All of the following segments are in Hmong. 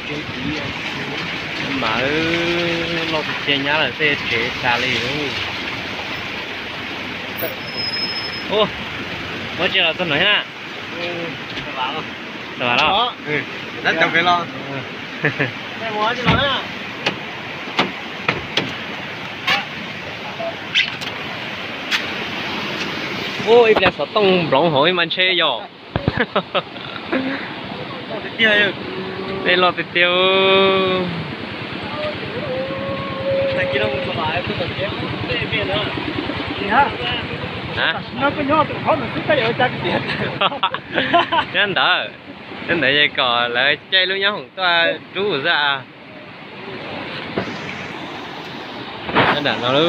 Mas loj tiag tiag, nyab lawv tej tsev tas li. Ua, muab tsis los txog no thiab na. Tau los. Ua ib pliag xov tooj nploov hauv ib mas ntshe yog. Tej loj tiag tiag. Nyob ntawd, nyob ntawd ces kom lawv caij lub nyob hoom tuaj rub xwb. Nyob nram no twb,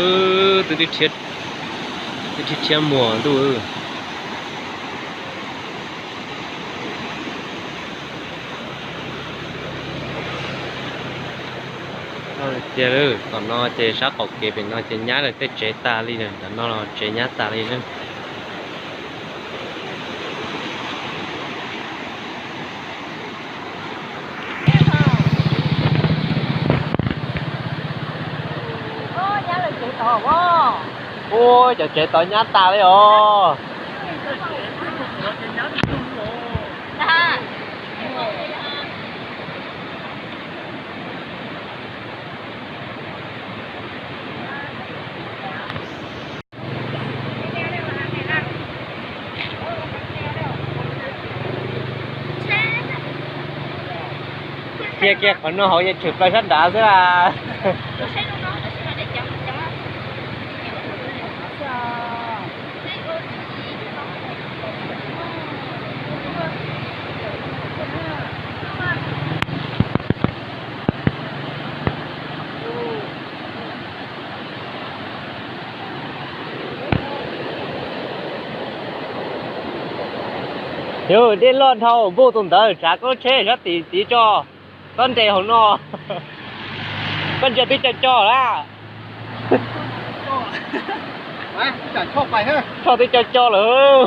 twb rhiab muag ntuj. Tiag, tom no ces sab qaum kev pem no ces nyab lawv tej tsev tas li na, nram no los tsev nyab tas li na. Ua cov tsev tod nyab tas li os. Cia kiag qhov no hauv yeej tshwm plaws sab nrad xwb las. Yog dej loj dhau npuj tus ntawd, tsav koj lub tsheb sab tim tiv tso, koj nres hauv no. Koj ntsia twb co co lawm. Choj twb co co lawm.